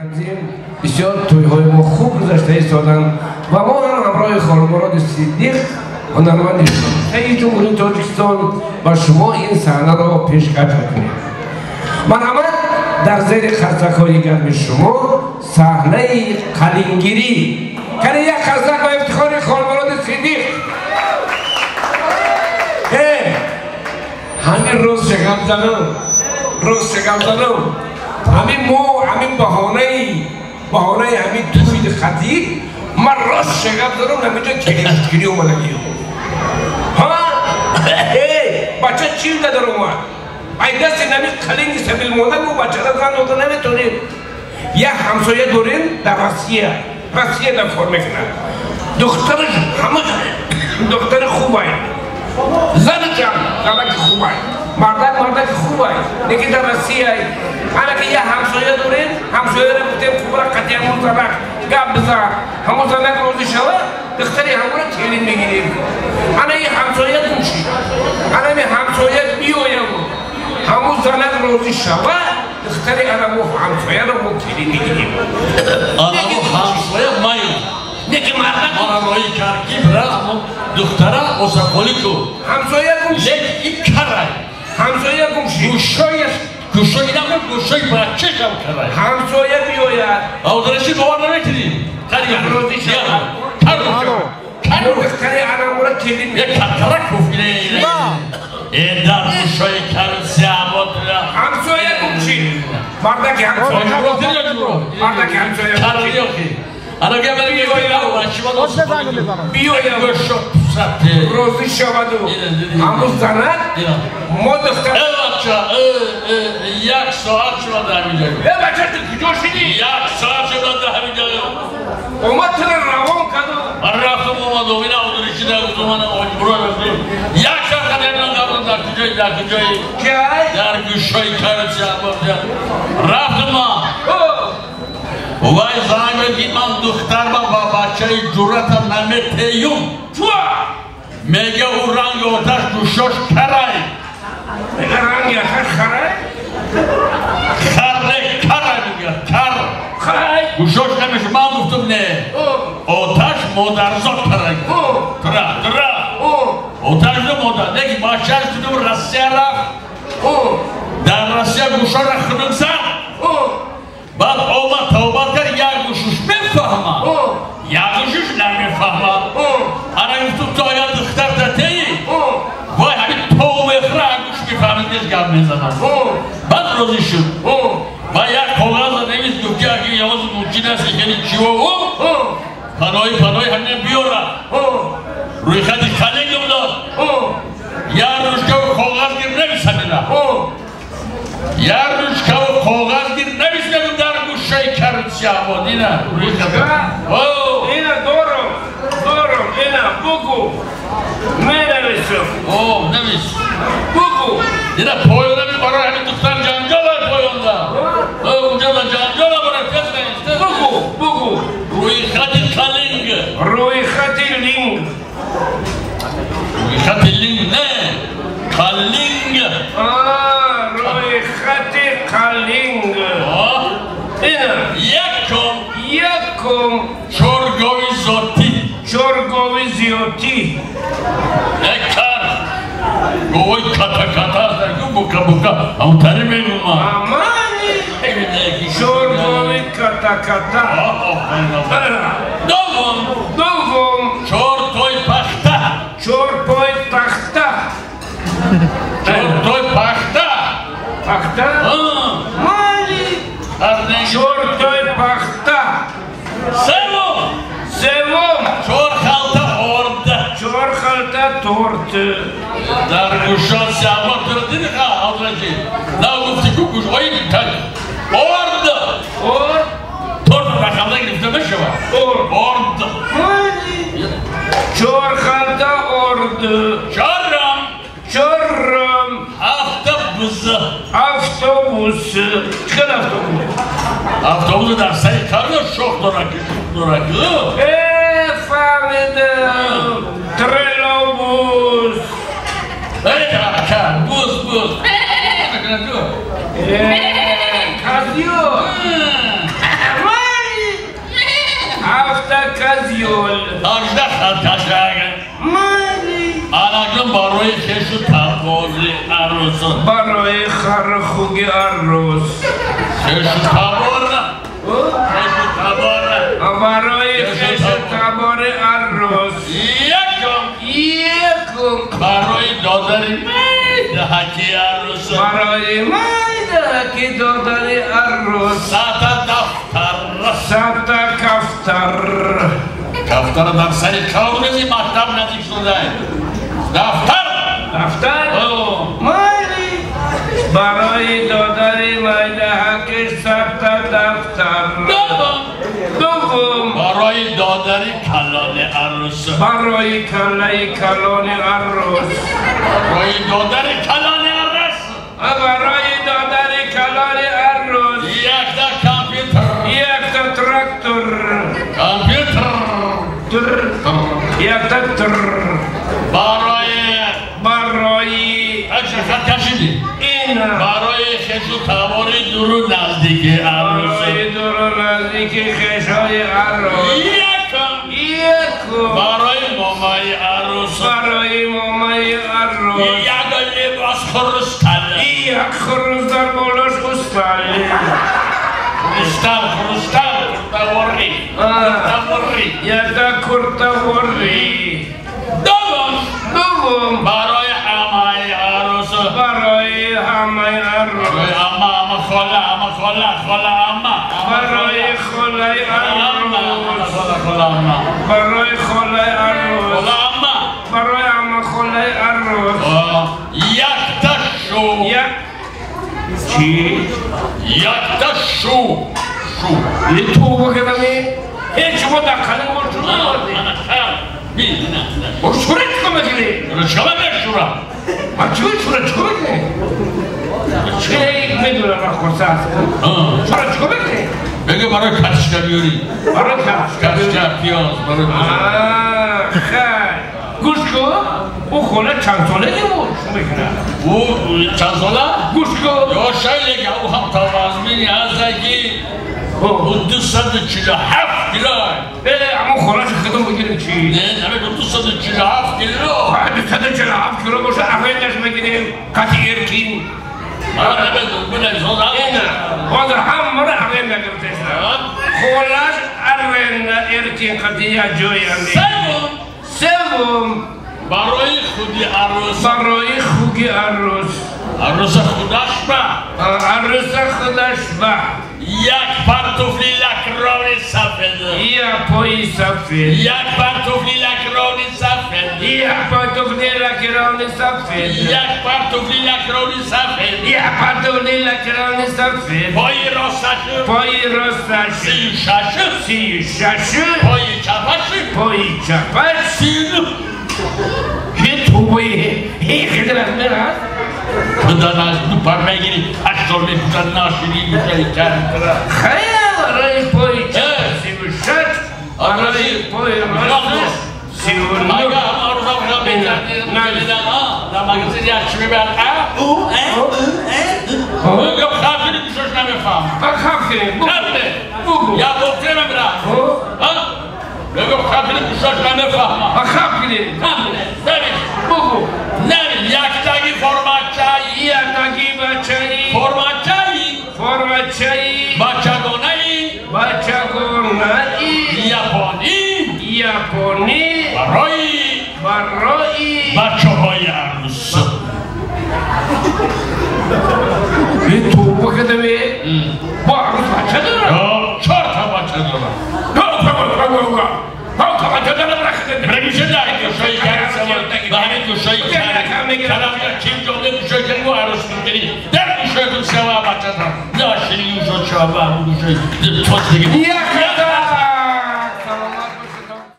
Танзим бисёр тӯйҳои мо хуб гузашта истоданд ва мо ҳам ҳамроҳи Холмуроди Сиддиқ, ҳунарманди шоистаи Ҷумҳурии Тоҷикистон, ба шумо ин саҳнаро пешкаш мекунем. Марҳамат, дар зери қарсакҳои гарми шумо саҳнаи қалингирӣ. Кани як қарсак ба ифтихори Холмуроди Сиддиқ. Ҳамин рӯз шагам занам, рӯз шагам занам, ҳамин мо ҳамин баҳонаи ҳамин тӯйи хатӣ ман рост шагам занам, ҳаминҷо келингирӣ омадагиам. Ҳа, бача чӣ дар омад? Ай дасти нами қалинги сабил монда, мо бачара зан дода наметонем. Як ҳамсоя дорем дар Россия, Россия дар кор мекунад. Духтараш ҳама духтари хубай, занашам занаки хубай, мардак мардаки хубай, лекин дар Россия. Ана ки як ҳамсоя дорем, ҳамсояро гуфтем хубра қати ҳамон занак гап бизан, ҳамон занак розӣ шава, духтари ҳамонро келин мегирем. Ана ин ҳамсоя гум шид, ана ми ҳамсоя биёям, ҳамон занак розӣ шава, духтари ана мо ҳамсояро мо келин мегирем. Анамо ҳамсоя маю. Неки мардак мана роҳи кард ки бира ҳамон духтара осақолӣ ку. Ҳамсоя гум шид. Лекин ин карай. Ҳамсоя гум шид. Гӯшояш, гӯшои наму гӯшои бачашам карай. Ҳамсоя биёяд. Авдараши бовар намекунӣ. Розӣ шава. Кар. Кар. Духтари анамура келин Як картара куф ине. Э дар гӯшои карусиабод. Ҳамсоя гум шид. Мардаки ҳамсоя. Мардаки ҳамсоя. Кариёхи. Ана гап биёям, розӣ шаваду ҳамун занак мо духтар. Э бача, як соат шуда дар ҳамин ҷо. Э бача, ту куҷо шидӣ? Як соат шуда дар ҳамин ҷо. Омад, туро равон карду. Ман рафтам, омадам, ина одуришида гуфтам, ман оҷбуро рафтем. Як соат қадам қабл дар куҷои, дар куҷои? Кай? Дар гӯшои карусия. Рафтам ман. Вай занг мегӣ, ман духтарам ва бачаи ҷуръатам наметеюм. Мега ӯ ранги оташ гӯшош карай. Мега ранги оташ карай? Кар не, карай мега, кар. Карай? Гӯшош намеша. Ман гуфтам не. Оташ модарзод карай. Тура, тура. Оташ модар. Неки бачааш тудум Россия рафт. Дар Россия гӯшора хунук зад. Баъд омад, тавбат кард, як гӯшуш мефаҳмад, як гӯшуш намефаҳмад. Ана гуфтум, ту агар духтар датеи, вай ҳамин то мехӯра, гӯш мефаҳмид, нест гап мезанад. Баъд розӣ шуд ва як коғаза навис, гуфт ки агар явоз мумкин аст, хеле чиво ӯ паноҳи паноҳи ҳамин биёра. Рӯйхати калегам дод. Як ручкаву коғаз гир, навис ҳамина. Як ручкаву коғаз гир, навис, мегум, дар гӯшаи карусиабод ина рӯйхат. Ина дорам, дорам, ина бугу. Менависам. О, навис. Бугу. Ина поён навис, барои ҳамин духтар ҷанҷол аст поёнда. Унҷода ҷанҷол барои кас навис. Бугу, бугу. Рӯйхати калинг. Рӯйхати линг. Рӯйхати линг не, калинг. Рӯйхати калинг. Ина. Якум. Якум. Чоргови зотӣ. Чоргови зиётӣ. Як кар. Говои ката ката аст, бука бука. Ҳамтари мегум ман. Амани. Чоргови ката ката. Дуввум. Дуввум. Чор той пахта. Чор пой пахта. Чор той пахта. Пахта? Мали. Чор той пахта. Севум. Севум. Чор халта орд. Чор халта торт. Дар гӯшон сиабо туро диди ха, Ҳазрати? На гуфти ку гӯшҳои так. Орд. Орд. Торт ба халта гирифта мешавад. Орд. Орд. Мали. Чор халта орд. Чорум. Чорум. Автобус. Автобус. Чӣ автобус? Автобус дар сари карда шох дорад, шох дорад. Э, фаҳмидам. Троллейбус. Э, ака, бус, бус. Э, казио. козёл. 18 халташак. Майли. Анакнун барои хешу табори арӯс. Барои хару хуги арӯс. Хешу табор. Хешу табор. Барои хешу табори арӯс. Якум. Якум. Барои додари майдаҳаки арӯс. Барои майдаҳаки додари арӯс. Сата дафтар. Сата кафтар. Кафтара дар сари қаврези мактаб наздик шуда. Дафтар. Дафтар? Майли. Барои додари майдаҳаки сата дафтар. Дуввум. Дуввум. Барои додари калони арӯс. Барои калаи калони арӯс. Барои додари калони арӯс. Барои додари калони арӯс. Якта компютер. Якта трактор. Компютер. Тр. Якта тр. Барои. Барои. Хат кашидӣ. Ина. Барои хешу табори дуру наздики арӯс. Барои дуру наздики хешои арӯс. Якум. Якум. Барои момаи арӯс. Барои момаи арӯс. Як либос хрустал. Як хрус дар болош устал. Хрустал, хрустал, куртаворӣ. Куртаворӣ. Якта куртаворӣ. Дуввум. Дуввум. Барои ҳамаи арӯс. Барои ҳамаи арӯс. Барои ама, ама, хола, ама, хола, хола, ама. Барои холаи арӯс. Хола, хола, ама. Барои холаи арӯс. Хола, ама. Барои ама холаи арӯс. Якта шу. Як. Чӣ? Якта шу. Шу. Тобо кардами? Ҳеҷ шумо дар қалам бо шу надоред. Бо шура чикор мекунӣ? Шура мешура. Ма чӣ шура чикор мекунӣ? Чӣ медонам ман хурса ҳастам. Шура чикор мекунӣ? Бега барои картошка биёрӣ. Барои картошка. Картошка, пиёз, барои. Хай. Гӯш кун. Ӯ хона чанд сола буд? Шу мекунад. Ӯ чанд сола? Гӯш кун. Ё шайле ки ӯ ҳам тавазмини ҳаста ки ӯ 247 кило. Аммо хонашо худам бигирем чӣ? Не, намегӯ 247 кило. 247 кило боша арендаш мегирем. Қати эркин. Ман намедонам, бинависон. Ҳозир ҳамаро аренда гирифтаиста. Холаш аренда эркин қати як ҷоям. Севум. Севум. Барои худи арӯс. Барои худи арӯс. Арӯса худаш ба. Арӯса худаш ба. Як пантуфли лакрони сафед. Як пои сафед. Як пантуфли лакрони сафед. Як пантуфли лакрони сафед. Як пантуфли лакрони сафед. Як пантуфли лакрони сафед. Пои росташ. Пои росташ. 36. 36. Пои чапаш. Пои чапаш. 39. Ки тобои хидр аз ман ҳаст? Худо аз ду пар мегирӣ, 8 сол мепӯшад, наширӣ мешавӣ кард. Хайр, барои пои чап 36, барои пои росташ 39. Ага, арӯзам худам мекардӣ, дар магазин як чӣ мебарад? А? У? Э? У? Э? Гап хаф кунӣ, гӯшош намефаҳмам. Хаф кунӣ. Бугу. Я бохтре мебирам. Бегу хаф кунӣ, гӯшош намефаҳмам. Хаф кунӣ. Хаф кунӣ. Бугу. Нами, яктаги формачаи. Яктаги бачаи. Формачаи. Формачаи. Бачагонаи. Бачагонаи. Японӣ. Японӣ. Барои. Барои. Бачаҳои арӯс. Тобо кардаме? Бо арӯс бача дорад? 4 та бача дорад.